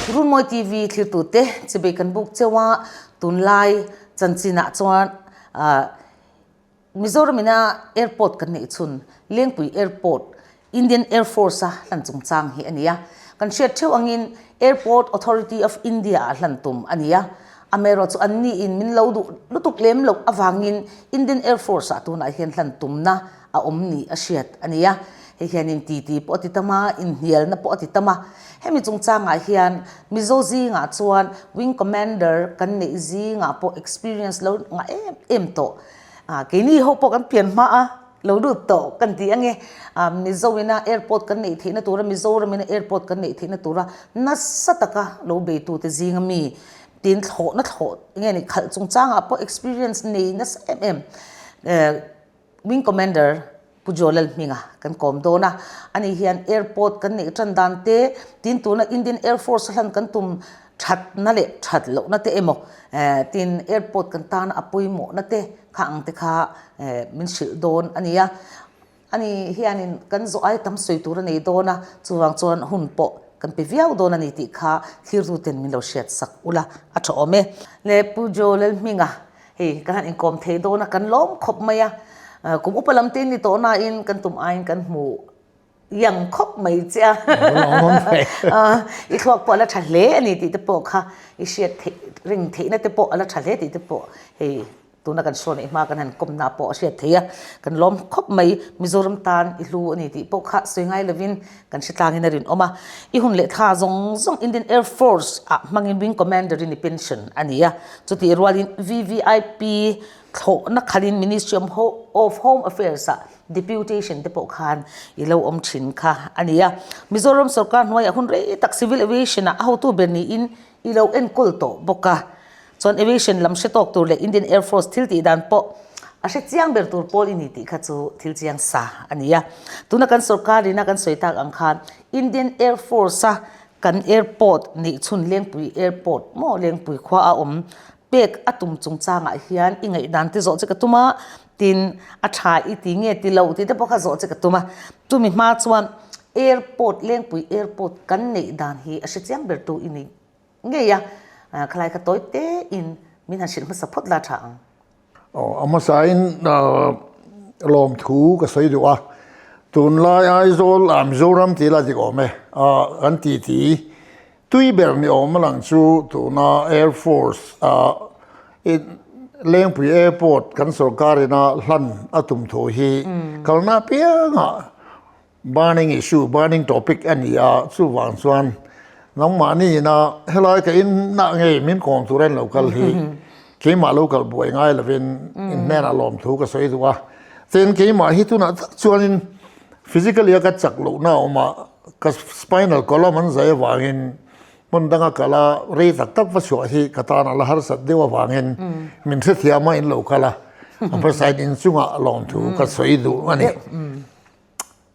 Runmawi TV thlirtute chibei kan buk cheu a, tunlai chanchinah chuan Mizoram ina airport kan neih chhun Lengpui Airport, Indian Air Force a hlan chungchang hi a ni a. Kan hriat theuh angin Airport Authority of India ah hlan tum a ni a. Amaherawh chu an niin min lo duh lutuk lem loh avangin Indian Air Force ah tunah hian hlan tumna a awm ni a hriat a ni a. Hei hianin titi pawh a ti tam a, inhnialna pawh a ti tam a. Hemi chungchangah hian Mizo zingah chuan Wing Commander kan neih zingah pawh experience lo ngah em em tawh. Keini ho pawh kan pian hma a, lo lut tawh kan ti ange. Mizo ina airport kan neih theihna tura, Mizoram ina airport kan neih theihna tura nasa taka lo beitute zinga mi tin thlawhna thlawh nge ni khalh chungchangah pawh experience nei nasa em em. Wing Commander Pu Joel hminga kan kawm dawn a, ani hian airport kan neih tan dan te, tin tuna Indian Air Force a hlan kan tum thatna leh that lohna te emaw, tin airport kan tana a pawimawhna te kha ang te kha min hrilh dawn a ni a. Ani hianin kan zawh ai tam sawi tur a nei dawn a, chuvang chuan hun pawh kan pe viau dawn a ni tih kha thlirtuten min lo hriat sak ula a tha awm e. Le Pu Joel hminga Hei ka han inkawm thei dawn a, kan lawm khawp mai a, kum upa lam te ni tawh nain kan tum aiin kan hmu iang khawp mai che a, i thluak pawh a la tha hle a ni tih te pawh kha i hriat theih ring theihna te pawh a la tha hle tih te pawh hei tuna kan hrawn eih hma kan han kawmna pawh a hriat theih a, kan lawm khawp mai Mizoram tan i hlu a ni tih pawh kha sawi ngai lovin kan hre tlangin a rinawm a, i hun leh thla zawng zawng Indian Air Force ah hmangin Wing Commander in i pension a ni a, chutih rualin VVIP thlawhna khalin Ministry of Home Affairs ah deputation te pawh khan i lo awm thin kha a ni a. Mizoram sorkar hnuaiah hun rei tak Civil Aviation ah a hotu ber niin i lo enkawl tawh bawk a. Chuan aviation lam hre tawk tur leh Indian Air Force thil tih dan pawh a hre chiang ber tur pawl i ni tih kha chu thil chiang sa a ni a. Tuna kan sorkar ina kan sawi tak ang khan Indian Air Force a kan airport neih chhun Lengpui Airport maw Lengpui khua a awm pek a tum chungchangah hian i ngaihdan te zawh che ka tum a, tin a tha i ti nge ti lo tih te pawh kha zawh che ka tum a. Chumi hma chuan airport Lengpui Airport kan neih dan hi a hre chiang ber tu i ni. Ngei a, khalai kha tawi te in min han hrilh hmasa phawt la tha ang. Aw, a hmasain lawmthu ka sawi duh a, tunlai Aizawl ah Mizoram tih la dik awm e, kan titi tui ber ni awm a lang chu tuna Air Force ah Lengpui Airport kan sorkar ina hlan a tum thu hi kalna apiangah Burning issue, burning topic a ni a, chuvang chuan nangmahni ina helai ka in nah ngei min kawm tur a in lo kal hi keimah lo kal buai ngai lovin in hnenah lawmthu ka sawi duh a. Tin, keimah hi tunah tak chuanin physically a ka chak lohna a awm a, ka spinal column an zai avangin hmun danga kal a rei tak tak va chhuah hi ka tan a la harsat deuh avangin min hrethiam a in lo kal a, a hmasain inchungah lawmthu ka sawi duh a ni.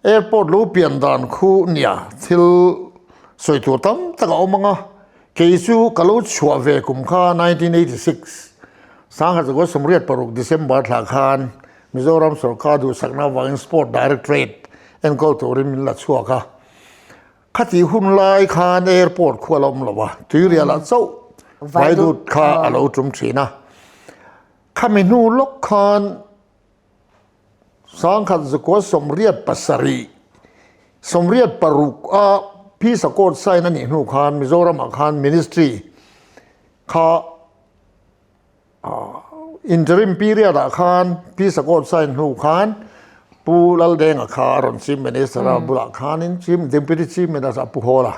Airport lo pian dan khu nia thil sawi tur tam tak a awm ang a, kei chu ka lo chhuah ve kum kha 1986 Sangha Zakua 86 December thla khan Mizoram sorkar duhsakna avangin Sport Directorate enkawl turin min la chhuak a, khatih hun lai khan airport khu a la awm lo a, tuirialah chauh vaidut kha a lo tum thin a, khami hnu lawk khan 1987, 86 a Peace Accord sign a nih hnu khan Mizoramah khan Ministry kha interim period ah khan Peace Accord sign hnu khan Pu Laldenga kha a rawn Chief Minister a bulah khanin Chief Deputy Chief Minister a pu hawl a.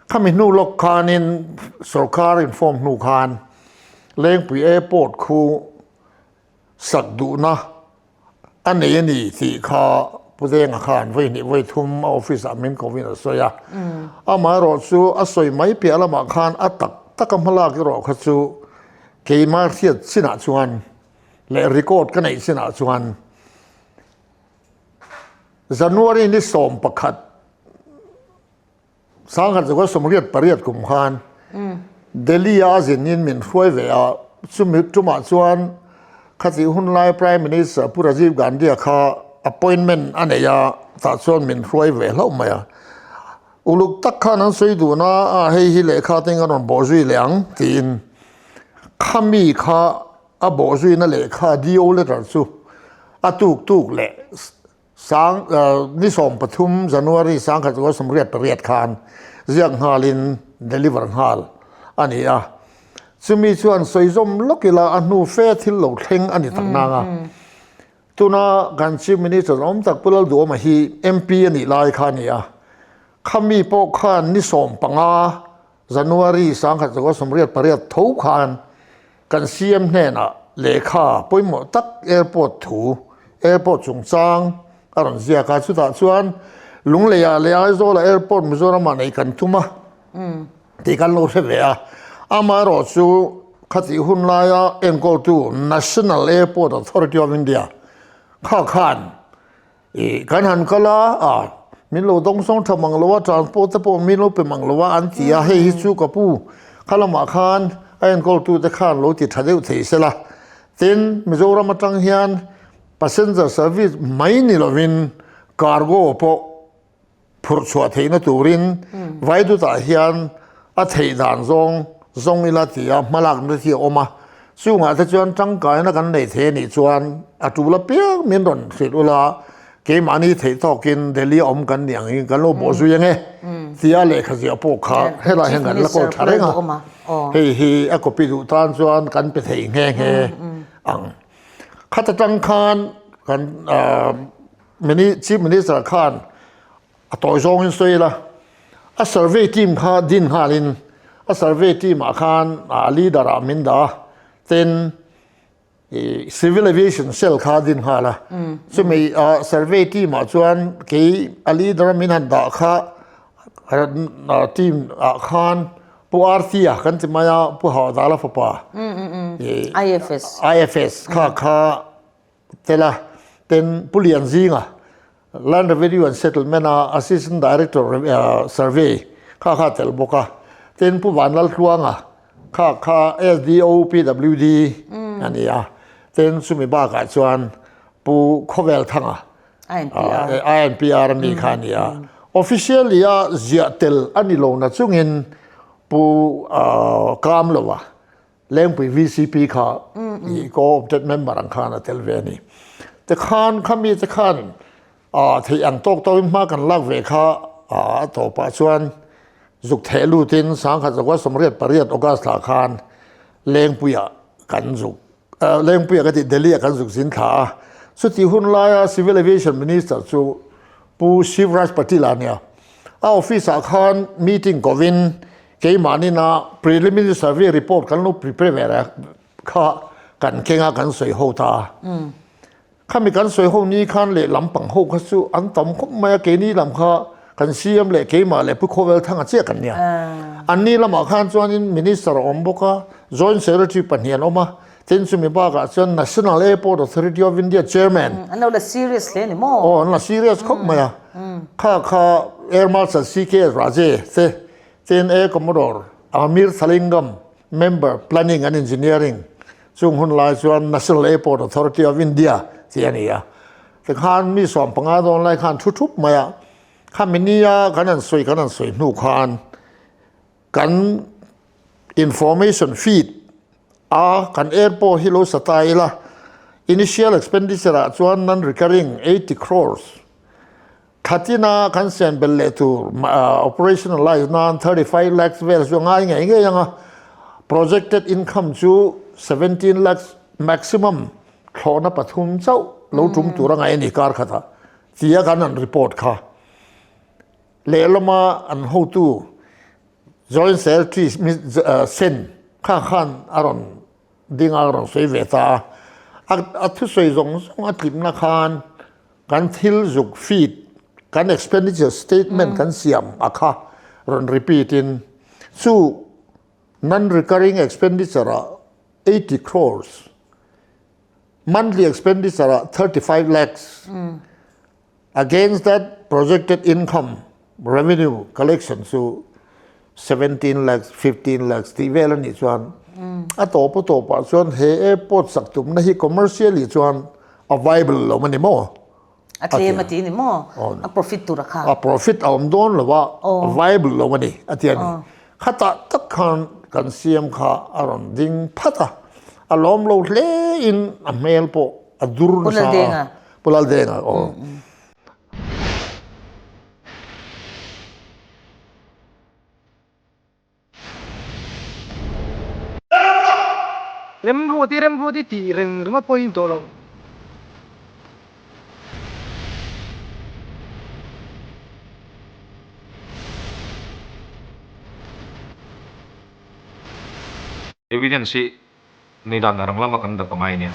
Khami hnu lawk khanin sorkar inform hnu khan Lengpui Airport khu sak duhna a nei a ni tih kha Pu Denga khan vawi hnih vawi thum a office ah min kovin a sawi a. Amaherawh chu a sawi mai piah lamah khan a tak tak a hmalak erawh kha chu keima hriat chinah chuan leh record ka neih chinah chuan January ni 11 1988 kum khan Delhi a zinin min hruai ve a, chumi tumah chuan khatih hun lai Prime Minister Pu Rajiv Gandhi-a kha appointment a nei a, tah chuan min hruai ve hlauh mai a. Uluk tak khan an sawi dun a, a hei hi lehkha te in a rawn bawh zui leh ang tiin khami kha a bawh zuina lehkha DO letter chu a tuk tuk leh sang ni 13 January 1988 khan ziak nghalin deliver nghal a ni a. Chumi chuan sawi zawm lawk ila a hnu fe thil lo thleng a ni tak nang a. Tuna kan Chief Minister awm tak Pu Lalduhawma hi MP a nih lai kha a ni a. Khami pawh khan ni 15 January 1988 tho khan kan CM hnenah lehkha pawimawh tak airport thu, airport chungchang a rawn ziak a. Chutah chuan Lungleiah leh Aizawlah airport Mizoramah neih kan tum a tih kan lo hre ve a. Amaherawhchu khatih hun laia enkawltu National Airport Authority of India kha khan Ih, kan han kal a, a, min lo dawngsawng tha mang lo a, transport te pawh min lo pe mang lo a an ti a, hei hi chu ka pu kha lamah khan a enkawltute khan lo ti tha deuh thei se la. Tin, Mizoram atang hian passenger service mai ni lovin cargo pawh phurh chhuah theihna turin Vaidutah hian a theih dan zawng zawng ila tia hmalakna hi a awm a, chungah te chuan tangkaina kan nei thei a nih chuan a tul apiang min rawn hrilh ula keimahni theih tawkin Delhi a awm kan nih angin kan lo bawh zui ange tia lehkha ziah pawh kha helaiah hian kan la kawl tha reng a, hei hi a copy duh tan chuan kan pe thei nghe nghe ang. Khata tang khan kan Mini Chief Minister khan a tawi zawngin sawi ila, a survey team kha din nghalin a survey team ah khan a leader ah min dah a, tin ih civil aviation cell kha din nghal a, chumi survey team ah chuan kei a leader a min han dah kha team ah khan Pu Arthia kan ti mai a, Pu Haudala fapa ih IFS kha kha Tela ten Pu Lianzinga, Land Revenue and Settlement a Assistant Director Survey kha kha tel bawk a, tin Pu Vanlaltluanga kha kha SDO PWD a ni a, tin chumi bakah chuan Pu Khawvelthanga INPR a mi kha a ni a. Officially a ziah tel a ni lo na chungin Pu Kamlova Lengpui VCP kha i co-opted member ang khan a tel ve a ni. Tikhan khami te khan theih ang tawk tawkin hma kan lak ve kha a tawpah chuan zuk theh lutin 1988 August thla khan Lengpuiah kan zuk Lengpuiah ka tih Delhi-ah kan zuk zin thla a. Chutih hun laia Civil Aviation Minister chu Pu Shivraj Patil a nia. A office-ah khan meeting kovin Keimahnin-a preliminary survey report kan lo prepare ve reng kha kan keng a, kan sawi ho ta a. Khami kan sawi ho ni khan leh lampang ho kha chu an tam khawp mai a, keini lam kha kan CM leh keimah leh Pu Khawvelthanga chiah kan nia. Anni lamah khan chuanin Minister a awm bawk a, Joint Secretary pahnih an awm a, tin chumi bakah chuan National Airport Authority of India Chairman. An lo la serious hle ni maw? Aw, an la serious khawp mai a. Kha kha Air Marshal CKS Raje te Tin Air Commodore Amir Thalingam, Member, Planning and Engineering, chung hun lai chuan National Airport Authority of India tih a ni a. Tikhan mi 15 dawn lai khan thu thup mai a, khami nia kan han sawi kan han sawi hnu khan kan information feed a kan airport hi lo sa ta ila, initial expenditure ah chuan non-recurring 80 crores, Thatina kan siam belh leh tur operationalize nan 35 lakhs vel chu a ngai ngei ngei ang a, projected income chu 17 lakhs maximum thlawhna pathum chauh lo tum tur a ngaih a ni kar khatah tia kan han report kha. Lehlama an hotu Joint Secretary Sen kha khan a rawn ding a, a rawn sawi ve ta a, a thusawi zawng zawng a tlimna khan Kan thil zuk feed, kan expenditure statement kan siam a kha rawn repeat in chu non-recurring expenditure ah 80 crores, monthly expenditure ah 35 lakhs, against that projected income revenue collection chu 17 lakhs, 15 lakhs tih vel a nih chuan a tawp a tawpah chuan he airport sak tumna hi commercially chuan a viable lo a ni maw? A tlem a ti ni maw? A profit tur a kha. A profit a awm dawn lo a, a viable lo a ni a ti a ni. Khatah tak khan kan CM kha a rawn ding phat a, a lawm lo hle in a hmel pawh a dur nasa a. Pu Laldenga. Aw. Remruati Remruati tih reng ringawt pawhin tawh lo. Evidence hi Ni dan a rang lama kan dap angai nia.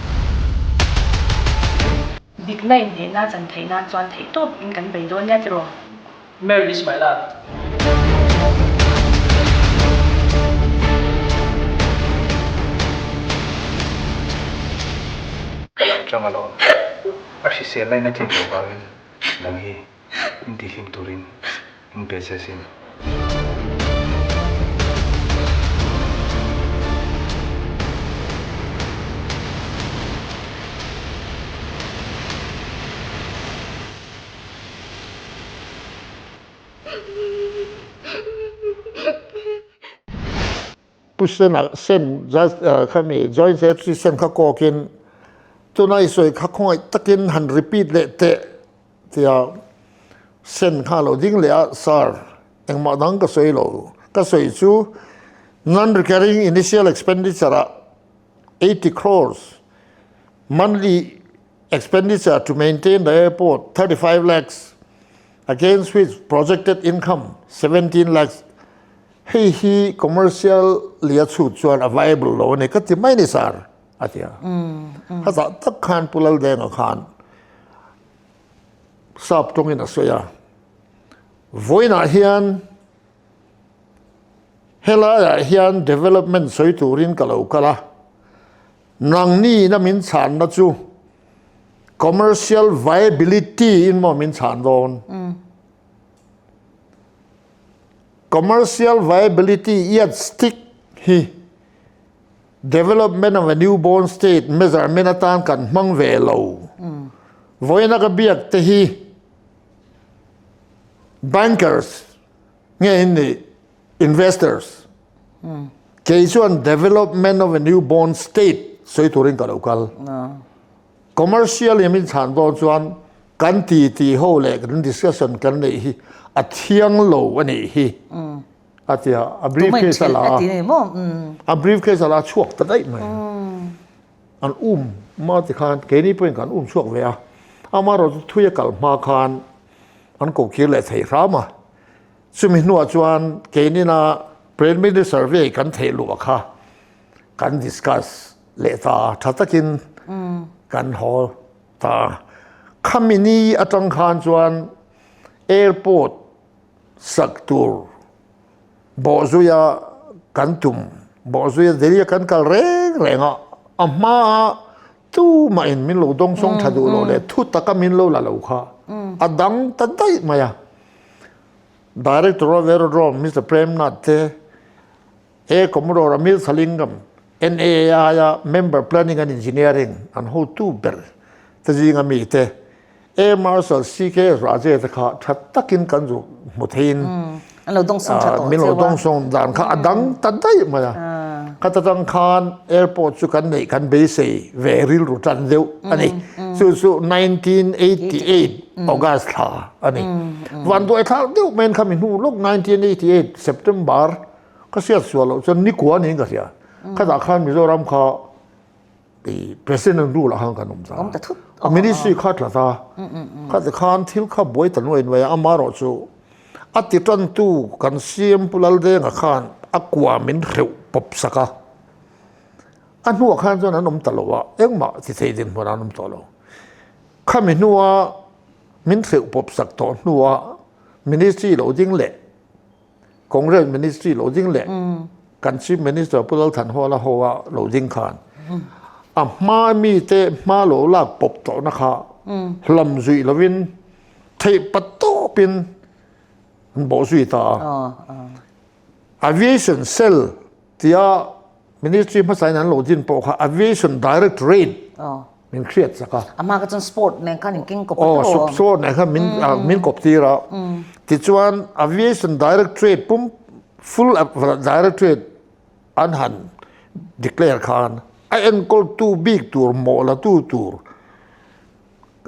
Dikna inhnehna chan theih nan chuan theih tawp in kan bei dawn nia tiraw? Marriage is my love. Ka lam chang alawm. A hrisel lain a tlin loh vangin nang hi in tihlim turin in pe che sin. Pu Sena Sen khami Joint Secretary Sen kha kawkin tuna i sawi kha khawngaih takin han repeat leh teh Tia sen kha lo ding leh a, Sir, engmah dang ka sawi lo. Ka sawi chu non-recurring initial expenditure ah 80 crores, monthly expenditure to maintain the airport 35 lakhs against which projected income 17 lakhs hei hi commercial lia chhut chuan a viable lo a ni ka ti mai ni sir a ti a. Khatah tak khan Pu Laldenga khan Sap tawngin a sawi a, Vawiinah hian helaiah hian development sawi turin ka lo kal a, nangniin a min chhanna chu commercial viability in maw min chhan dawn? Commercial viability yardstick hi Development of a new born state measurement atan kan hmang ve lo. Vawiina ka biak te hi bankers nge in nih investors. Kei chuan development of a new born state sawi turin ka lo kal. Commercial in min chhan dawn chuan kan ti ti ho leh kan discussion kan neih hi a thiang lo a nih hi. A ti a, a briefcase a la a, a briefcase a la chhuak ta daih mai. An um ma ti khan keini pawhin kan um chhuak ve a, amaherawh chu thui a kal hma khan an ko kir leh thei hram a. Chumi hnuah chuan keinina preliminary survey kan theih luh kha kan discuss leh ta a, tha takin kan haw ta a. Khami ni atang khan chuan airport sak tur bawhzuia kan tum bawhzuia Delhi a kan kal reng reng a a hma a tumah in min lo dawngsawng tha duh lo leh thu taka min lo la lo kha a dang ta daih mai a Director of Aerodrome Mister Prem Nath te Air Commodore Amir Thalingam NAAI a Member Planning and Engineering an hotu ber te zinga mi te Air Marshal CK Raje te kha tha takin kan zuk hmu theiin an lo dawngsawng tha tawh min lo dawngsawng dan kha a dang ta daih mai a. Khata tang khan airport chu kan neih kan beisei ve rilru tan deuh a ni. Chu chu 1988 August thla a ni. Vanduai thlak deuh maiin kha mi hnu lawk 1988 September ka hriat sual loh chuan nikua niin ka hria. Khatah khan Mizoram kha i president rule ah khan kan awm ta. Awm ta thut. A ministry kha tla ta. Kha ti khan thil kha buai ta nuai nuai a, amarawh chu a ti tantu kan CM Pu Laldenga khan a kua min hreuh pawp sak a. A hnuah khan chuan an awm ta lo a, engmah ti thei dinhmun an awm tawh lo. Khami hnua min hreuh pawp sak tawh hnua ministry lo ding leh Congress Ministry lo ding leh kan Chief Minister Pu Lal Thanhawla ho a lo ding khan a hma mite hma lo lak pawp tawhna kha hlam zuih lovin theih pat tawpin an bawh zui ta a. Aviation Cell tia Ministry hmasain an lo din pawh kha Aviation Directorate. Min hriat chak a. A hma kha chuan sport nen khan in keng kawp a tawh. Aw, sport nen khan min min kawp tir a. Tichuan Aviation Directorate pum full Directorate an han declare khan a enkawltu bik tur mawh la tu tur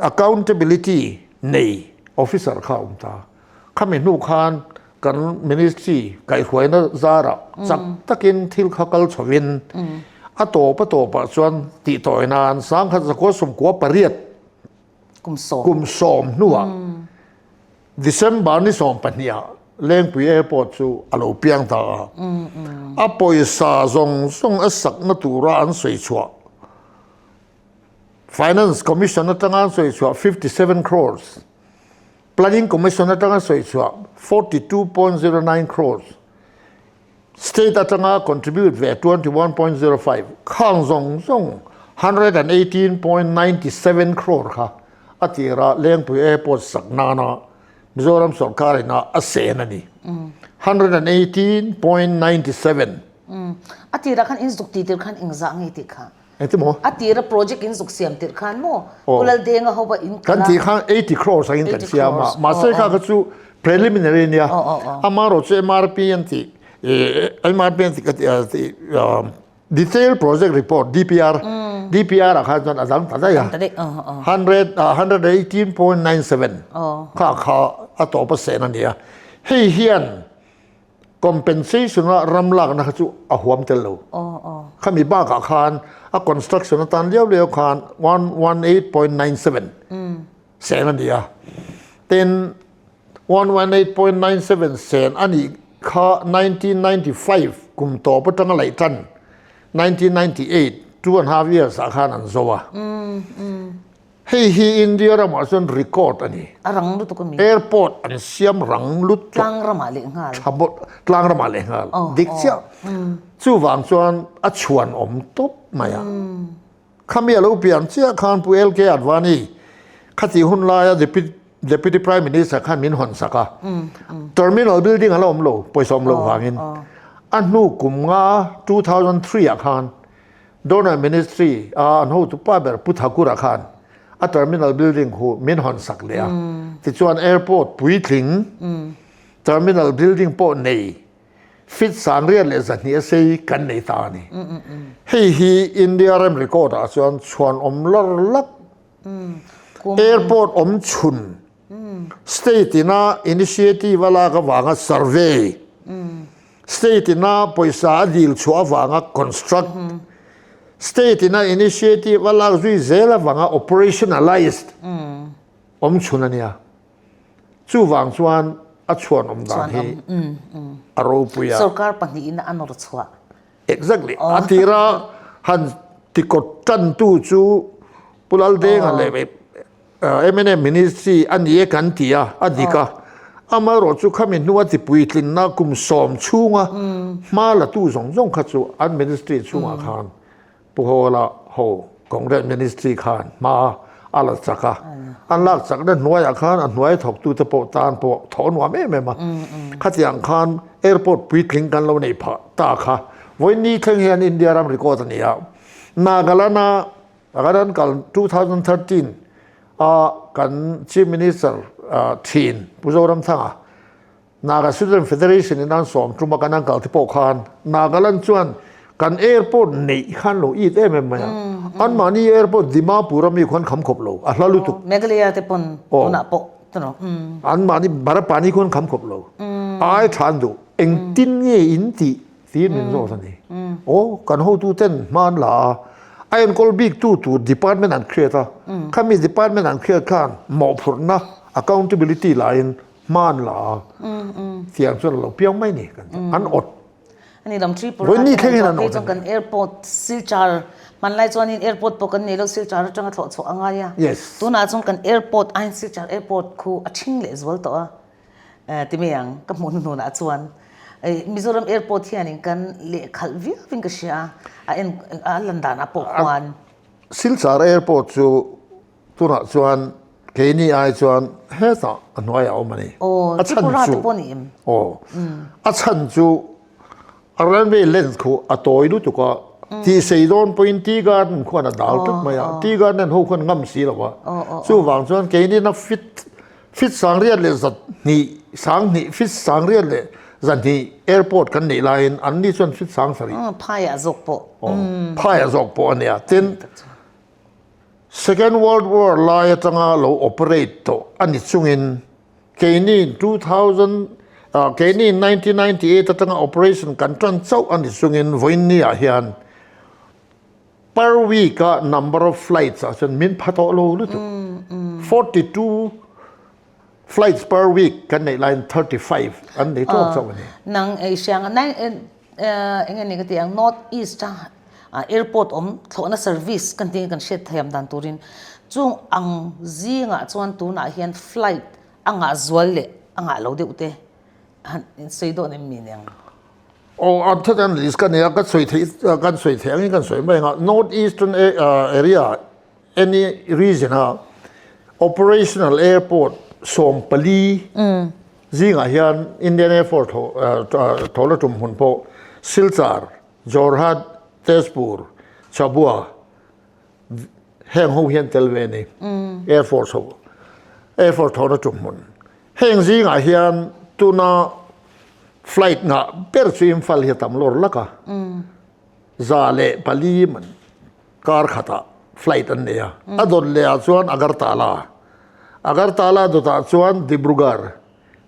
accountability nei officer kha a awm ta. Khami hnu khan kan ministry kaihhruaina zarah chak takin thil kha kal chhovin a tawp a tawpah chuan tihtawi nan sangkhat zakua sawmkua pariat kum sawm hnuah December ni 12ah Lengpui Airport chu a lo piang ta a. A pawisa zawng zawng a sakna tura an sawi chhuah Finance Commission atanga an sawi chhuah 57 crores Planning Commission atanga sawi chhuah 42.09 crores, State atanga contribute ve 21.05, khang zawng zawng 118.97 crore kha a tira Lengpui Airport sak nana Mizoram sorkar ina a sen a ni. 118.97. A tirah khan in zuk tih tir khan engzah nge tih kha? Engti maw? A tira project in zuk siam tirh khan maw? Pu Laldenga ho va in kal a. Kan tih khan 80 crores angin kan siam a. Mahse kha kha chu preliminary ania. Amaherawh chu MRP an tih MRP an tih ka tih detail project report DPR DPR ah khan chuan a dang ta daih a. 118.97 kha kha a tawp a sen ania. Hei hian Compensation a ram lakna kha chu a huam tel lo. Khami bakah khan a construction atan liau liau khan 118.97 sen a ni a. Tin, 118.97 sen a nih kha 1995 kum tawp atanga laih tan 1998, two and half years ah khan an zo a. Hei hi India ramah chuan record a ni. A rang lutuk a mi. Airport an siam rang lutuk. Tlang ramah leh nghal. Tha bawk, tlang ramah leh nghal. Dik chiah. Chuvang chuan a chhuan awm tawp mai a. Khami a lo pian chiah khan Pu LK Advani khati hun laia Deputy Prime Minister khan min hawn sak a. Terminal building a la awm lo, pawisa awm loh vangin. A hnu kum nga 2003 ah khan Donor Ministry a an hotu pa ber Pu Thakura khan a terminal building khu min hawn sak leh a. Tichuan airport puitling terminal building pawh nei fit sangriat leh zahnih a sei kan nei ta a ni. Hei hi India ram record ah chuan chhuan awm lawr lak airport awm chhun State ina initiative a lak avanga survey, state ina pawisa a dil chhuah avanga construct, state ina initiative a lak zui zel avanga operationalized awm chhun a nia. Chuvang chuan a chhuan awm dan hi a ropui a. Sorkar pahnihin a nawr chhuah. Exactly. A tira han tikawt tantu chu Pu Laldenga leh MNA Ministry a ni e kan ti a, a dik a. Amaherawh chu khami hnua tipuitlinna kum sawm chhunga hma latu zawng zawng kha chu an Ministry chhungah khan Pu Hawla ho Congress Ministry khan hma a la chak a. An lak chakna hnuaiah khan a hnuai thawktute pawh tan pawh thawh nuam em em a. Khatiang khan airport puitling kan lo nei phah ta kha. Vawiin thleng hian India ram record a ni a. Nagaland-a Kan an kal 2013 a kan Chief Minister thin Pu Zoramthanga Naga Student Federation in an sawm tum a kan an kal te pawh khan Nagaland chuan kan airport neih khan lo it em em mai a. An mahni airport Dimapur ami khuan kham khawp lo a hla lutuk. Meghalaya te pawn tunah pawh tawh. An mahni Barapani khuan kham khawp lo. Ai than duh engtin nge in tih Tiin min zawt a ni. Aw, kan hotuten hma an la a, a enkawl bik tu tur department an create a, khami department an create khan mawhphurhna, accountability laiin hma an la a, tiang chuan a lo piang mai ni kan ti, an awt. Ani lam Tripura te kan zawh phei chuan kan airport Silchar hmanlai chuanin airport pawh kan nei lo Silchar atanga thlawh chhuah a ngai a, tunah chuan kan airport aiin Silchar airport khu a ṭhing leh zual tawh a. Ti mai ang, ka hmuh hnuhnunah chuan Mizoram Airport hianin kan lehkhalh viauin ka hria a, a en a lan danah pawh khuan. Silchar Airport chu tunah chuan keini ai chuan hetah a hnuaiah a awm a ni. Aw, Tripura te pawh a ni em? Aw, a chhan chu a runway length khu a tawi lutuk a. Tih sei dawn pawhin Tea Garden khuan a dal tlat mai a, Tea Garden ho khuan ngam si lo a. Chuvang chuan keini na fit fit sangriat leh zahnih sanghnih fit sangriat leh zahnih airport kan neih laiin anni chuan fit sangsarih. Phaiah zawk pawh. Phaiah zawk pawh a nia. Tin, Second World War lai atanga lo operate tawh a ni chungin keini 2000 keini 1998 atanga operation kan tan chauh a ni chungin vawiinni ah hian per week a number of flights ah chuan min pha tawh lo lutuk 42 flights per week kan neih laiin 35 an nei tawk chauh a ni. Nang ei hriang eng nge ni ka ti ang North East a airport awm thlawhna service kan tih kan hriat thiam dan turin chung ang zingah chuan tunah hian flight a ngah zual leh a ngah lo deuh te han sawi dawn em mi nia? Aw an that an list ka nei a ka sawi theih kan sawi theih angin kan sawi mai ang a North Eastern area Any region a operational airport 14 zingah hian Indian Air Force thawhna tum hmun pawh Silchar, Jorhat, Tezpur, Chabua heng ho hian tel ve a ni Air Force ho Air Force thawhna tum hmun. Heng zingah hian tuna flight ngah ber chu Imphal hi a tam lawr lak a, 104 man. Kar khatah flight an nei a, a dawt leh ah chuan Agartala, Agartala dawtah chuan Dibrugarh,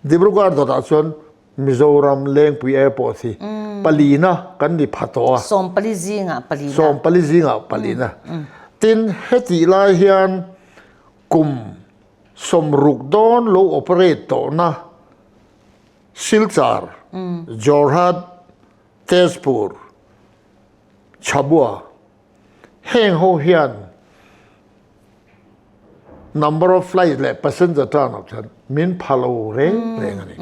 Dibrugarh dawtah chuan Mizoram Lengpui Airport hi palina kan ni pha tawh a. 14 zingah palina. 14 zingah palina. Tin, hetih lai hian kum 60 dawn lo operate tawhna Silchar, Jorhat, Tezpur, Chabua, Heng ho hian number of flight leh passenger turn ah chuan min pha lo reng reng a ni.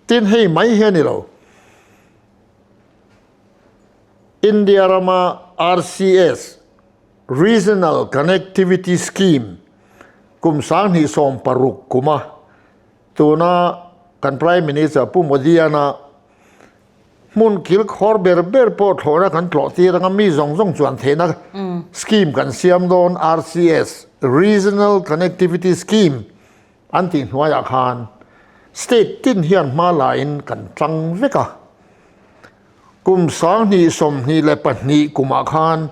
Tin hei mai hi a ni lo. India rama RCS, Regional Connectivity Scheme, kum 2016 kuma tuna kan Prime Minister Pu Modi-ana Hmun kil khawr ber ber pawh thlawhna kan tlawh tir anga mi zawng zawng chuan theihna scheme kan siam dawn RCS, Regional Connectivity Scheme, an tih hnuaiah khan state tin hian hma lain kan tlang vek a. Kum 2022 kumah khan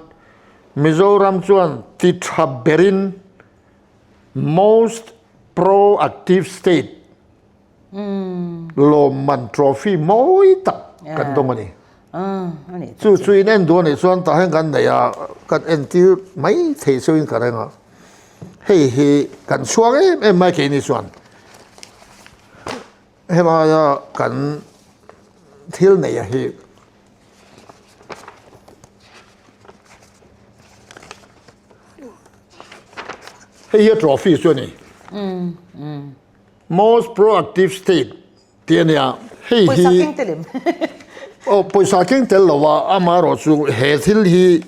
Mizoram chuan ti tha berin Most Proactive State Lawmman trophy mawi tak kan dawng a ni. Chu chu in en duh a nih chuan tah hian kan nei a, kan entir mai thei chauhin ka reng a. Hei hi kan chhuak em em mai keini chuan helaia kan thil neih a hi. Hei hi a trophy chu a ni. Most proactive state tih a nia, hei hi. Pawisa keng tel em? Aw, pawisa keng tel lo a, amaherawh chu he thil hi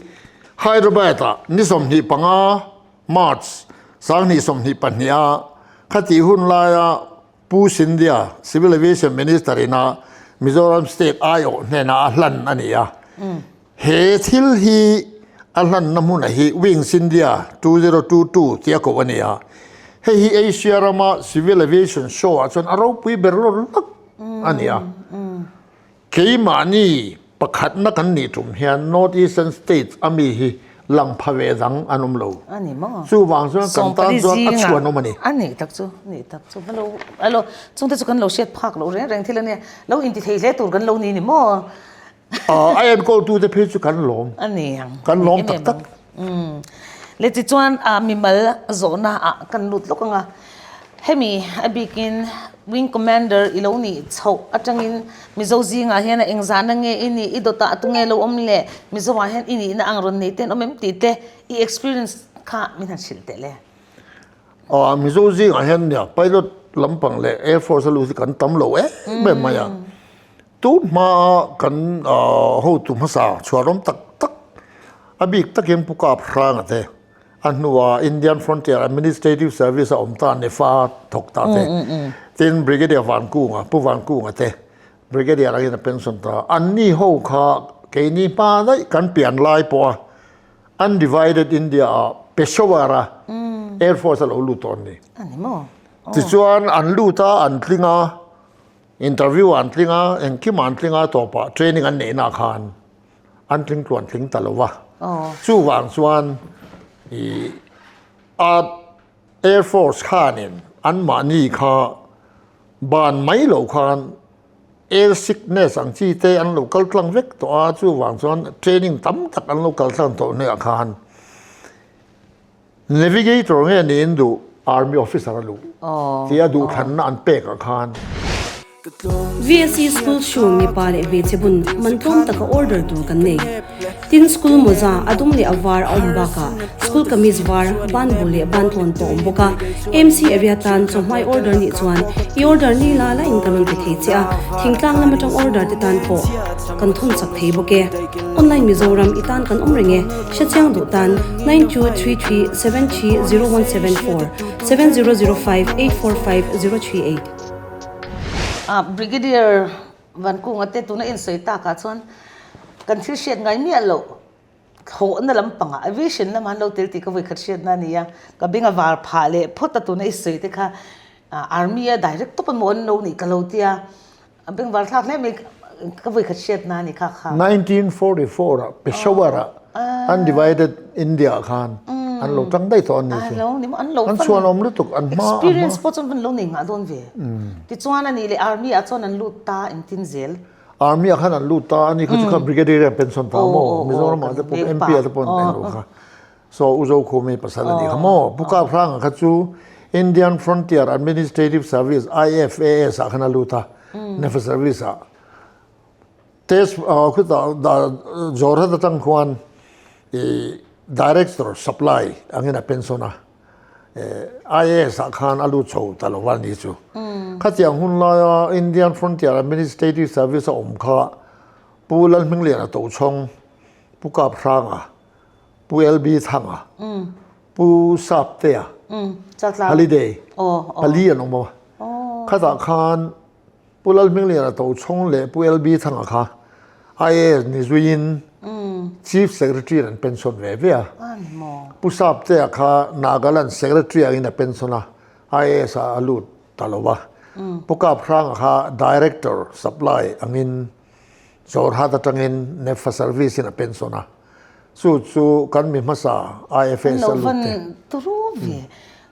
Hyderabad ah ni 25 March 2022 a khatih hun laia Pu Scindia, Civil Aviation Minister ina Mizoram State aiawh hnenah a hlan a ni a. He thil hi a hlanna hmunah hi Wings India 2022 tia koh a ni a. Hei hi Asia rama Civil Aviation Show ah chuan a ropui ber lawr lak a ni a. Keimahni pakhatna kan nih tum hian North Eastern States a mi hi lang pha ve dang an awm lo. Chuvang chuan kan tan chuan a chhuanawm a ni. A nih tak chu, a nih tak chu. Hello, chungte chu kan lo hriat phak loh reng reng thil a nia. Lo intithei hle tur kan lo ni ni maw? A enkawltute phei chu kan lawm. A ni ang. Kan lawm tak tak. Le tichuan mimal zawhna ah kan lut lawk ang a. Hemi a bikin Wing Commander i lo nih chhoh atangin Mizo zingah hian a engzahna nge i nih, i dawtah tunge lo awm le, Mizo ah hian i nihna ang rawn nei te an awm em tih te i experience kha min han hrilh teh le. Mizo zingah hian nia pilot lampang leh Air Force a lut hi kan tam lo em em mai a. Tun hmaa kan hotu hmasa chhuarawm tak tak a bik takin Pu Kap Hranga te, a hnua Indian Frontier Administrative Service a awm ta NEFA thawk ta te, tin Brigadier Vankunga, Pu Vankunga te, Brigadier angin a pension ta. Anni ho kha. keini hma daih kan pian lai pawha undivided India ah Peshawar a Air Force a lo lut tawh an ni. Tichuan an lut a, an tling a, interview ah an tling a, engkim ah an tling a, tawpah training an neihna ah khan an tling tluan tling ta lo va. Chuvang chuan ih a Air Force khanin anmahni kha ban mai lo khan air sickness ang chi te an lo kal tlang vek tawh a, chuvang chuan training tam tak an lo kal tlang tawh hnuaiah khan navigator nge niin duh army officer a luh tia duhthlanna an pekah khan. VSC School shoe mipa leh hmeichhe bun man tlawm taka order tur kan nei. Tin school mawza a dum leh a var a awm bakah school kamis var, ban bu leh ban tlawn pawh a awm bawk a. AMC area tan chawhmai order nih chuan i order ni la la in kan rawn pe thei che a, thingtlang lam atang order te tan pawh kan thawn chak thei bawk e. Online Mizoram i tan kan awm reng e, hrechiang duh tan 9233730174, 7005845038. Brigadier Vankunga te tuna insawi takah chuan kan thil hriat ngai miah loh thlawhna lampangah aviation lamah an lo tel tih ka vawikhat hriatna a ni a, ka beng a var phah leh phawt a tuna i sawi te kha army a direct tawp emaw an lo nih ka lo tia a beng var thlak hle mai ka vawikhat hriatna a ni kha kha. 1944 ah Peshawar ah Undivided India ah khan an lo tang daih tawh an ni chu. An chhuan awm lutuk an hma. Experience pawh chuan van lo nei ngah dawn ve. Tichuan a nih leh army ah chuan an lut ta engtin zel. Army ah khan an lut ta a ni kha chu kha brigadier an pension ta maw Mizoram ah te pawh MP ah te pawh an eng lo kha. So U Zokhumi pasal a nih kha maw. Pu Kaphranga kha chu Indian Frontier Administrative Service IFAS ah khan a lut a Nafa Service ah. Test khutah Jorhat atang khuan ih Director Supply angin a pension a, IAS ah khan a lut chho ta lo va ni chu. Khatiang hun laia Indian Frontier Administrative Service a awm kha Pu Lalhmingliana Tochhawng, Pu Kaphranga, Pu LB Thanga, Pu Saptea, Holiday pali an awm a. Khatah khan Pu Lalhmingliana Tochhawng leh Pu LB Thanga kha IAS ni zuiin Chief Secretary an pension ve ve a. Pu Saptea kha Nagaland Secretary angin a pension a, IAS ah a lut ta lo va. Pu Kaphranga kha Director Supply angin Jorhat atangin NEFA Service in a pension a. Chu chu kan mi hmasa IFS a lut te.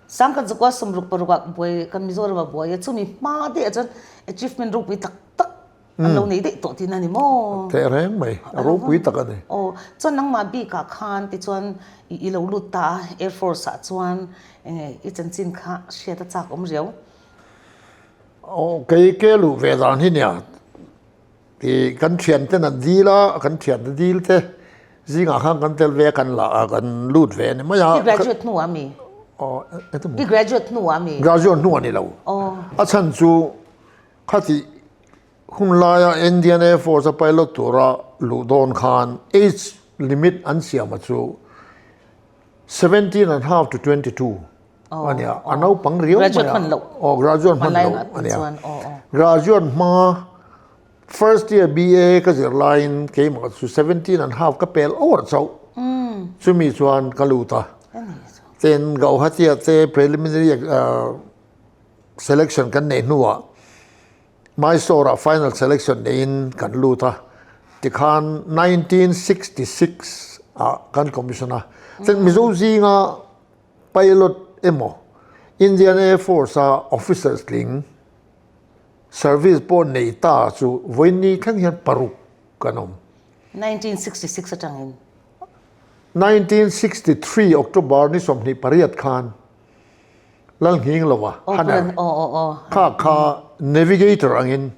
Sangkhat zakua sawmruk paruk ah buai kan Mizoram ah buai a chumi hma daih ah chuan achievement ropui tak tak an lo nei daih tawh tihna a ni maw? Teh reng mai, a ropui tak a ni. Aw, chuan nangmah bik ah khan tichuan i lo lut ta a Air Force ah chuan enge i chanchin kha hriat a chak awm riau. Aw, kei ke luh ve dan hi nia I kan thianten an dil a, kan thiante dil te zingah khan kan tel ve a, kan la a, kan lut ve a ni mai a. I graduate hnuah mi? Aw, eng I graduate hnuah mi? Graduate hnuah ni lo. A chhan chu khati hun laia Indian Air Force a pilot tura luh dawn khan age limit an siam a chu 17 and half to 22 a nia, a naupang riau mai a. Graduate hman loh. Aw, graduate hman loh a nia. Graduate hma first year BA ka zir laiin keimah chu 17 and half ka pel awr chauh. Chumi chuan ka lut a. Tin, Gauhati ah te preliminary selection kan neih hnuah Mysore ah final selection neiin kan lut a, tikhan 1966 ah kan commission a. Chuan Mizo zinga pilot emaw Indian Air Force a officers tling service pawh nei ta chu vawiin thleng hian paruk kan awm. 1966 atangin. 1963 October ni 28 khan Lalnghing lova Hunter kha kha navigator angin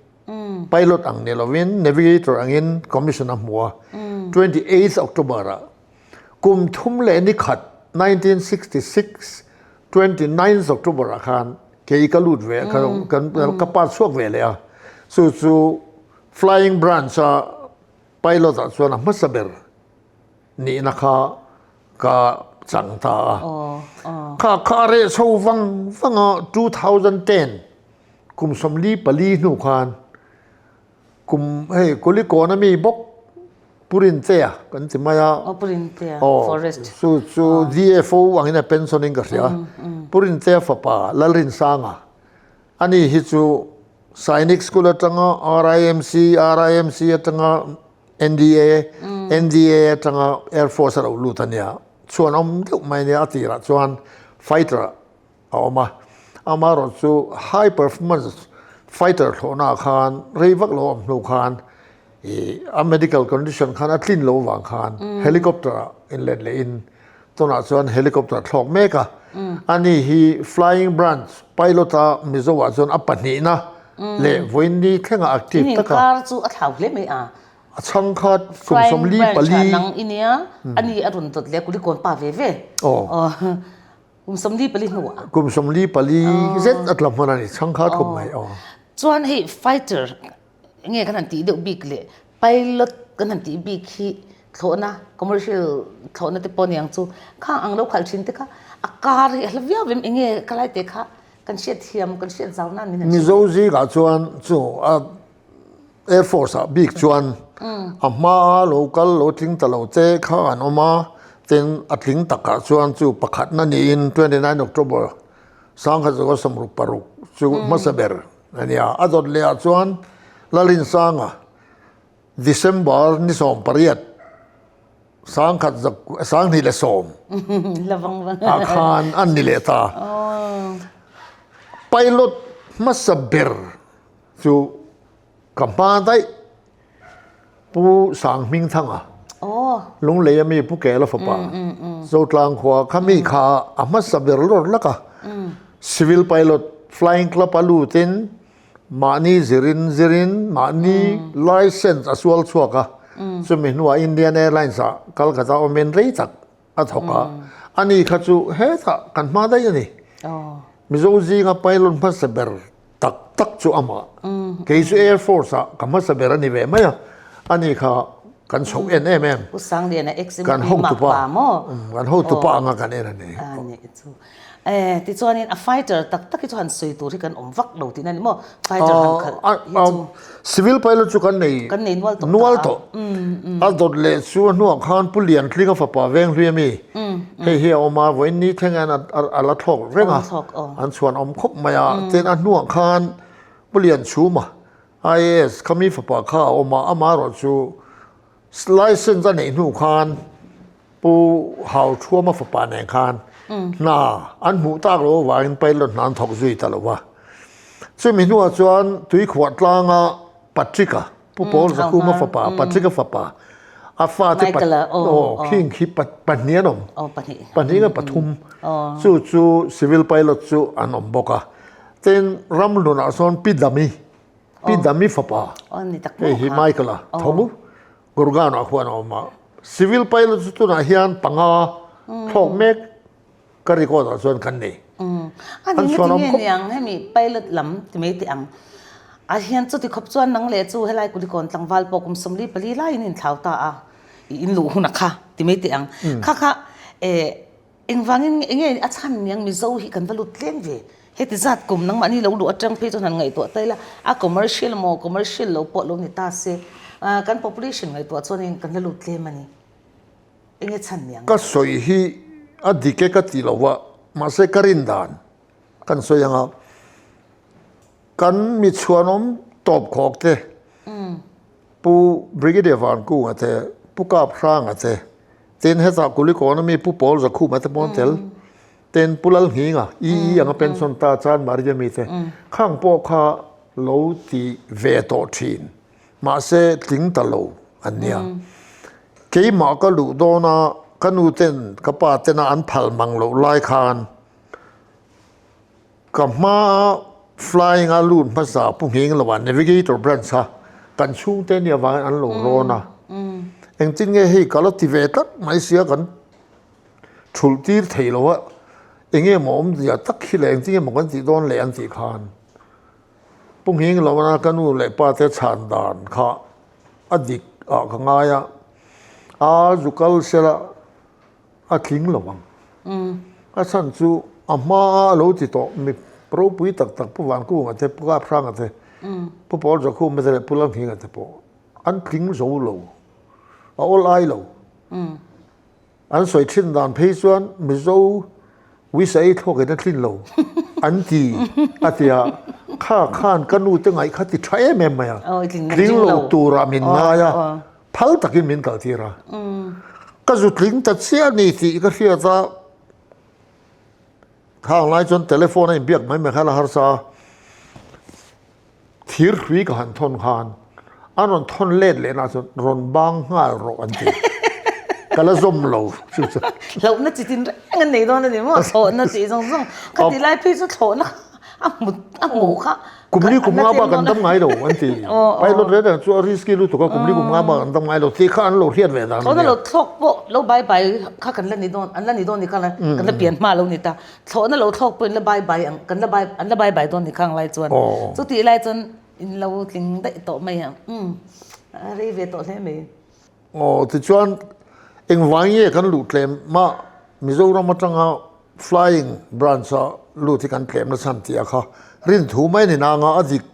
pilot ang ni lovin navigator angin commission a hmu a 28th October ah kum thum leh ni khat 1966 29th October ah khan kei ka lut ve ka pass chhuak ve leh a chu chu flying branch a pilot ah chuan a hmasa ber nihna kha ka chang ta a. Kha kha a reh chho vang vang a, 2010 kum 44 hnu khan kum hei Kulikawn a mi bawk. Pu Rintea kan ti mai a. Aw Pu Rintea, Forest. Chu chu DFO angin a pension in ka hria. Pu Rintea fapa Lalrinsanga ani hi chu Sainik School atanga RIMC, RIMC atanga NDA, NDA atanga Air Force a lo lut a nia. Chhuan awm deuh mai nia a tirah chuan fighter a awm a. Amaherawh chu high performance fighter thlawhnaah khan rei vak lo awm hnu khan ih a medical condition khan a tlin lo vang khan helicopter ah inlet lehin tunah chuan helicopter thlawk mek a. Ani hi flying branch pilot a Mizo ah chuan a pahnihna leh vawiin thlenga active taka. In inkar chu a thlau hle mai a. A chhang kha kum 44. Flying branch ah nang i nia, ani a rawn dawt leh a kulikawn pa ve ve. Aw. Kum 44 hnuah. Kum 44 zet a tla hman a ni, chhang kha khawp mai. Aw. Chuan hei fighter nge kan han tih deuh bik leh pilot kan han tih bik hi thlawhna commercial thlawhna te pawh niang chu khang ang lo khalh thin te kha a kar hi a hla viau em enge ka lai te kha kan hriat thiam kan hriat zau nan min han hrilh. Mizo zingah chuan chu a Air Force ah bik chuan a hmaa lo kal lo tling ta lo te kha an awm a, tin a tling takah chuan chu pakhatna niin 29 October 1966 chu hmasa ber a nia. A dawt leh ah chuan Lalinsanga December ni 18 2010 ah khan an ni leh ta. Pilot hmasa ber Chu ka hma daih Pu Sanghmingthanga Lunglei ami Pu Kela fapa Zotlang khua kha mi kha a hmasa ber lawr lak a, Civil Pilot Flying Club a lutin mahni zirin zirin mahni license a sual chhuak a, chumi hnuah Indian Airlines ah Kolkata awmin rei tak a thawk a, ani kha chu hetah kan hma daih a ni. Mizo zinga pilot hmasa ber tak tak chu amah. Kei chu Air Force ah ka hmasa ber a ni ve mai a, ani kha kan chhoh en em em. Pu Sangliana ex MP mak pa maw? Kan hotupa anga kan en a ni. A nih chu. Eh, tichuanin a fighter tak tak hi chu han sawi tur hi kan awm vak lo tihna a ni maw? Fighter han khalh hi chu. Civil pilot chu kan nei Kan nei nual tawh ta a. Nual tawh. A dawt leh chu a hnuah khan Pu Liantlinga fapa Venghlui ami hei hi a awm a, vawiin ni thleng hian a la thlawk reng a, an chhuan awm khawp mai a. Tin a hnuah khan Pu Lianchhuma IAS khami fapa kha a awm a, amaherawh chu License a neih hnu khan Pu Hauthuama fapa nen khan hna an hmuh tak lo avangin pilot hna an thawk zui ta lo va. Chumi hnuah chuan Tuikhuah tlanga Patrick-a, Pu Paul Zakhuma fapa, Patrick-a fapa, a fate aw khing khi pahnih an awm, pahnih nge pathum, chu chu civil pilot chu an awm bawk a. Tin, Ramhlunah sawn Pi Dami, Pi Dami fapa, hei hi Michael-a tho Gurgaon-ah khuan a awm a. Civil pilot chu tunah hian panga thlawk mek ka record ah chuan kan nei. A ni nga tinge niang hemi pilot lam ti mai teh ang. A hian chuti khawp chuan nang leh chu helai Kulikawn tlangval pawh kum 44 laiin inthlau ta a, i inluh hun a kha ti mai teh ang. Kha kha eh Engvangin nge enge a chhan niang Mizo hi kan va lut tlem ve? Heti zat kum nangmahni lo luh atang phei chuan han ngaihtuah ta ila, a commercial maw commercial lo pawh lo ni ta se, kan population ngaihtuah chuanin kan la lut tlem a ni. Enge chhan niang? Ka sawi hi a dik e ka ti lo va, mahse ka rin dan kan sawi anga kan mi chhuanawm tawp khawk te, Pu Brigadier Vankunga te, Pu Kap Hranga te, tin hetah Kulikawn ami Pu Paul Zakhuma te pawh an tel, tin Pu Lalnghinga, EE anga pension ta Chan Maria mi te, khang pawh kha lo ti ve tawh thin, mahse tling ta lo an nia. Keimah ka luh dawn a, ka nu ten ka pa tena an phal mang loh lai khan, Ka hmaa flying a lut hmasa Pu Nghing lo a Navigator branch a kan chhungte nia vangin an lo rawn a. Engtin nge hei ka la ti ve tlat mai sia kan thulh tir thei lo a, enge maw awmzia tak hi leh engtin nge maw kan tih dawn leh an tih khan Pu Nghing lo a ka nu leh pa te chhan dan kha a dik ah ka ngai a, a zu kal sela a tling lo ang. A chhan chu a hmaa a lo ti tawh mi ropui tak tak Pu Vankunga te, Pu Kaphranga te, Pu Paul Zakhuma te leh Pu Lalnghinga te pawh an tling zo lo. A awl ai lo. An sawi thin dan phei chuan Mizo uisa ei thlawk in a tlin lo an ti a ti a, kha khan ka nu te ngaih kha ti tha em em mai a, tling lo turah min ngai a, phal takin min kal tir a. Ka zu tling ta chiah a ni tih ka hriat a, khang lai chuan telephone a inbiak mai mai kha la harsa a. Thir hrui ka han thawn khan an rawn thawn let leh nah chuan rawn bang nghal rawh an ti. Ka la zawm lo chu chu. Hlauhna chi tin reng an nei dawn a ni maw? Thlawhna tih zawng zawng. Kha ti lai phei chu thlawhna a hmu a hmuh kha. Kum li kum nga bak an dam ngai lo an ti. Pilot reng reng chu a risky lutuk a kum li kum nga bak an dam ngai lo tih kha an lo hriat ve dan a nia. Thlawhna lo thlawk pawh lo bai bai kha kan la ni dawn an la ni dawn ni kha kan la pian hma lo ni ta. Thlawhna lo thlawk pawhin la bai bai ang, kan la bai, an la bai bai dawn ni khang lai chuan. Chutih lai chuan in lo tling daih tawh mai a, umm, a rei ve tawh hle mai. Aw, tichuan engvai nge kan luh tlem mah Mizoram atanga flying branch a lut hi kan tlem nasa an tih a kha rin thu mai a ni nanga a dik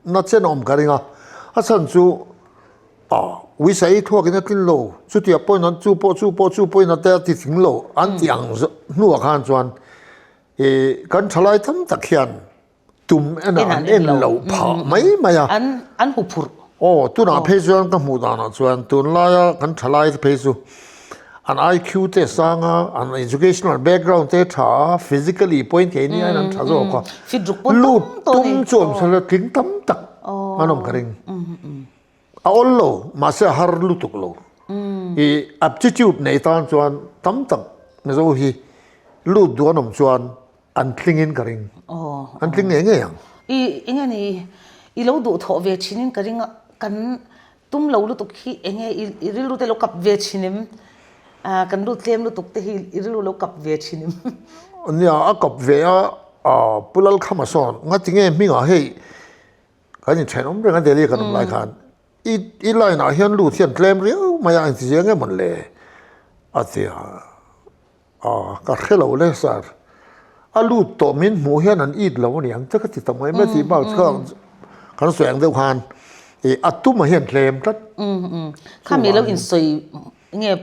na chen a awm ka ring a, a chhan chu ah uisa ei thuak in a tlin lo, chutiang pawhin an chu pawh chu pawh chu pawhin a te a ti tling lo an tih ang hnuah khan chuan ih kan thalai tam tak hian tum enah an en loh phah mai mai a. An an hmu phurh. Aw tunah phei chuan ka hmuh danah chuan tunlaia kan thalai te phei chu An IQ te a sang a, an educational background te a tha a, physically pawhin keini aiin an tha zawk a. Lut tum chu awm sela tling tam tak an awm ka ring. A awl lo, mahse a har lutuk lo. I aptitude nei tan chuan tam tak Mizo hi lut duh an awm chuan an tlingin ka ring. An tling ngei ngei ang. I enge ni i lo duhthawh ve thinin ka ring a, kan Tum lo lutuk hi enge i rilru te lo kap ve thin em? Kan lut tlem lutuk te hi i rilru lo kap ve thin em? Nia, a kap ve a, Pu Lalkhama sawn ngatinge hmingah hei kan inthenawm reng a Delhi kan awm lai khan i i line ah hian lut hian tlem riau mai a engti zia nge mawn le a ti a. Aw, ka hre lo le sir. A lut tawh min hmuh hian an it lo a ni ang che ka ti ta mai mai tih bak chu kan sawi ang deuh khan ih a tumah hian tlem tlat. Khami lo insawi nge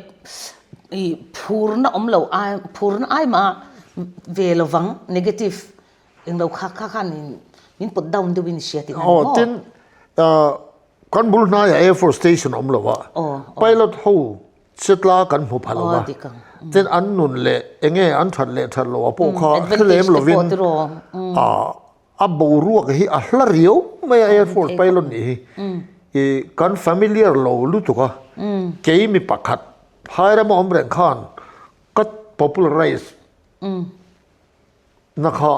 ih phurna awm lo ai phurna ai mah ve lovang negative englo kha kha khan min put down deuhin i hria tih na ni maw? Aw tin kan bul hnaiah Air Force Station awm lo a pilot ho Chetla kan hmu pha lo a, tin an nun leh enge an that leh that loh ah pawh kha hre lem lovin a boruak hi a hla riau mai a Air Force pilot nih hi i kan familiar lo lutuk a, kei mi pakhat phairama awm reng khan ka popularize na kha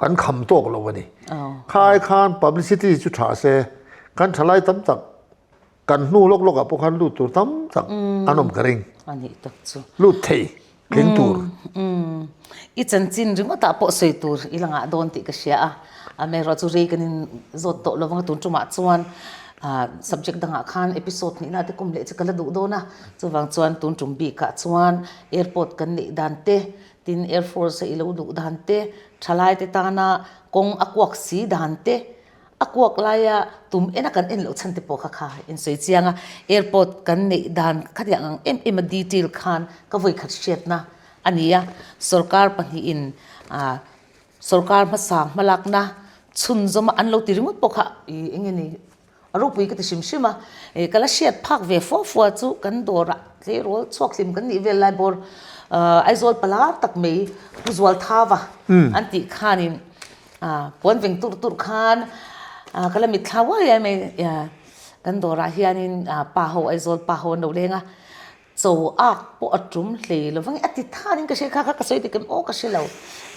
kan kham tawk lo a ni. Kha ai khan publicity chu tha se kan thalai tam tak Kan hnu lawk lawkah pawh khan lut tur tam tak an awm ka ring. A nih tak chu. Lut thei tling tur. I chanchin ringawtah pawh sawi tur i la ngah dawn tih ka hria a. Amaherawh chu rei kan in zawt tawh lovang a tun tumah chuan subject dangah khan episode hnihna te kawm leh chu ka la duh dawn a. Chuvang chuan tun tum bikah chuan airport kan neih dan te, tin air force a i lo duh dan te, thalai te tana kawng a kuak si dan te, A kuak laia tum ena kan en loh chhan te pawh kha kha in sawi chiang a, airport kan neih dan khatiang ang em em a detail khan ka vawi khat hriatna a ni a, sorkar pahnihin ah sorkar hmasa hmalakna chhunzawma an lo ti ringawt pawh kha ih eng nge ni a ropui ka ti hrim hrim a, ih ka la hriat phak ve fua fua chu kan dawrah tleirawl chhuak hlim kan nih vel lai bawr ah Aizawl pala tak mai Pu Zualthava an tih khanin. Puan veng tur tur khan ka la mitthla uai uai mai kan dawrah hianin pa ho Aizawl pa ho an lo leng a, chaw ak pawh a tum hlei lo vang a ti thanin ka hria kha kha ka sawi dik em aw ka hre lo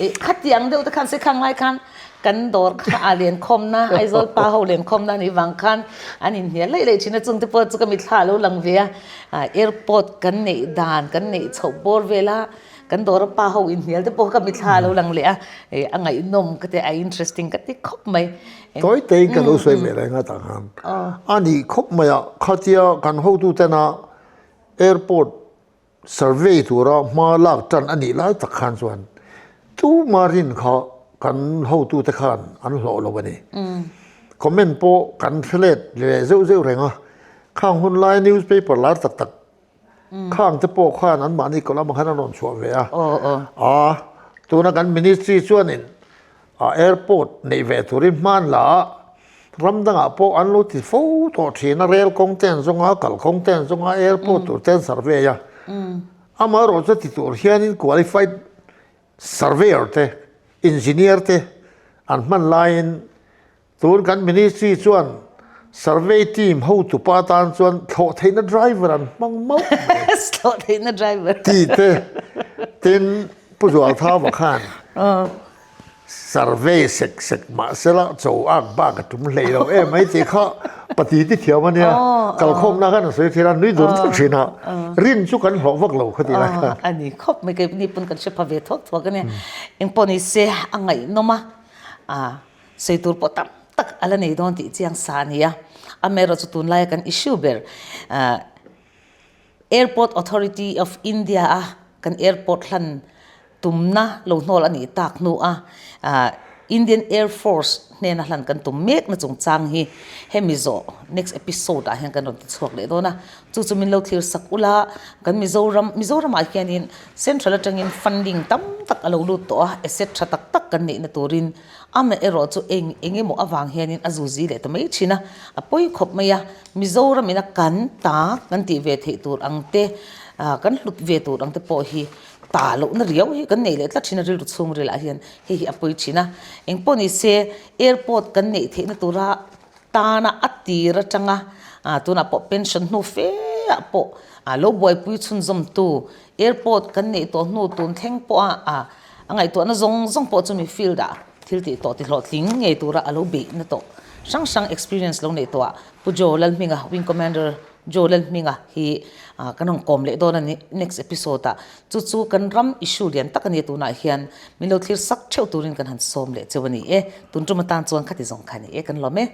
ih khatiang deuh te khan sawi khang lai khan kan dawr kha a lenkhawmna Aizawl pa ho lenkhawmna anih vang khan an inhnial laih laih thin a chung te pawh chu ka mitthla a lo lang ve a airport kan neih dan kan neih chhoh bawr vel a. Kan dawra pa ho inhnial te pawh ka mitthla a lo lang leh a, a ngaihnawm ka ti a, a interesting ka ti khawp mai. Tawi teiin ka lo sawi ve reng a tah khan. A nih khawp mai a, khatia kan hotu tena airport survey tura hma lak tan a nih lai tak khan chuan tuma rin kha kan hotu te khan an hlawh lo a ni. Comment pawh kan hre let leh zeuh zeuh reng a. Khang hun lai newspaper lar tak tak khang te pawh khan anmahni column ah khan an rawn chhuah ve a. A tuna kan ministry chuanin airport neih ve turin hman la a, ram dangah pawh an lo ti fo tawh thin a, rail kawng te an zawng a, kalkawng te an zawng a, airport tur te an survey a. Amaherawh chu ti tur hianin qualified surveyor te, engineer te an hman laiin Tun kan ministry chuan survey team hotupa atan chuan thlawh theihna driver an hmang mauh mai. Thlawh theihna driver. Ti te, tin Pu Zualthava khan survey sek sek mahsela cho ak bak a tum hlei lo em mai tih kha pati ti thiam a nia. Kalkhawmna khan a sawi thin a, nui dur dur thin a, rin chu kan hlawh vak lo kha tih lai khan. A ni khawp mai, keini pawn kan hre pha ve thuak thuak a nia. Engpawh ni se a ngaihnawm a. Sawi tur pawh tam tak a la nei dawn tih chiang sa a ni a. Amaherawhchu chu tunlaia kan issue ber Airport Authority of India a kan airport hlan tumna lo hnawl a nih tak hnu a Indian Air Force hnena hlan kan tum mekna chungchang hi hemi zawh next episode ah hian kan rawn ti chhuak leh dawn a. Chu chu min lo thlir sak ula, kan Mizoram Mizoramah hianin central atangin funding tam tak a lo lut tawh a, asset tha tak tak kan neihna turin Amah erawh chu eng eng emaw avang hianin a zuzi leh ta mai thin a, a pawi khawp mai a, Mizoram ina kan ta kan tih ve theih tur ang te, kan hlut ve tur ang te pawh hi ta lohna riau hi kan nei leh tlat thin a rilru chhungrilah hian hei hi a pawi thin a. Engpawh ni se airport kan neih theihna tura tana a tir atanga tunah pawh pension hnu fe ah pawh lo buaipui chhunzawmtu Airport kan neih tawh hnu tun thleng pawh a a ngaihtuahna zawng zawng pawh chumi field ah thil tih tawh ti hlawhtling ngei tura a lo beihna tawh hrang hrang experience lo neih tawh ah Pu Joe Lalhminga Wing Commander Joe Lalhminga hi kan rawn kawm leh dawn a ni next episode ah chu chu kan ram issue lian tak a ni tunah hian min lo thlir sak theuh turin kan han sawm leh cheu a ni e tun tum atan chuan khati zawng kha a ni e kan lawm e.